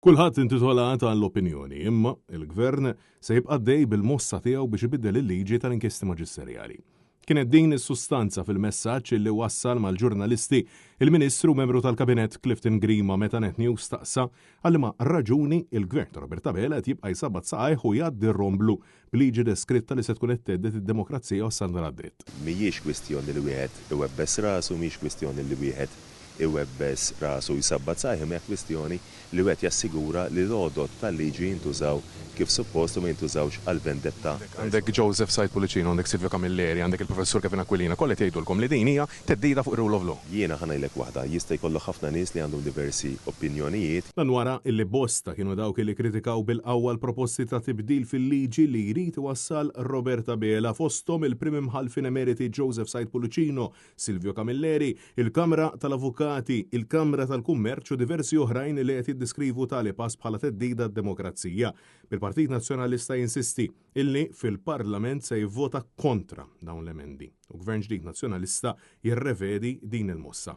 Kulħadd intitolat għall-opinjoni, imma il-Gvern se jibqa' għaddej bil-mossa tiegħu biex ibiddel il-liġi tal-inkjesti maġisterjali. Kienet din is-sustanza fil-messaġġ li wassal mal-ġurnalisti il-Ministru membru tal-Kabinett Clifton Grima meta Net News staqsa għal liema raġuni il-Gvern ta' Robert Abela qed jibqa' jsabbat saqajh u jgħaddi r-romblu b'liġi deskritta li se tkun qed thedded id-demokrazija u s-saltna tad-dritt. Mhijiex kwistjoni li wieħed iwebbes rasu, mhijiex kwistjoni li wieħed iwebbes rasu u jsabbat saqajh imma hija kwistjoni li wieħed jassigura li l-għodod tal-liġi jintużaw kif suppost u ma jintużawx għal vendetta. Għandek Joseph Said Pullicino, għandek Silvio Camilleri, għandek il-Professur Kevin Aquilina, kollha qed jgħidulkom li din hija theddida fuq ir-rule of law. Jiena ħa ngħidlek waħda, jista' jkollok ħafna nies li għandhom diversi opinjonijiet. Dan wara illi bosta kienu dawk illi kkritikaw bil-qawwa l-proposti ta' tibdil fil-liġi li jrid iwassal Robert Abela, fosthom il-Prim Imħallfin Emeriti Joseph Said Pullicino, Silvio Camilleri, il-Kamra tal-Avukati, il-Kamra tal-Kummerċ u diversi oħrajn li qed jiddiskrivu tali pass bħala theddida għad-demokrazija, bil-Partit Nazzjonalista jinsisti illi fil-Parlament se jivvota kontra dawn l-emendi u Gvern ġdid Nazzjonalista jirrevedi din il-mossa.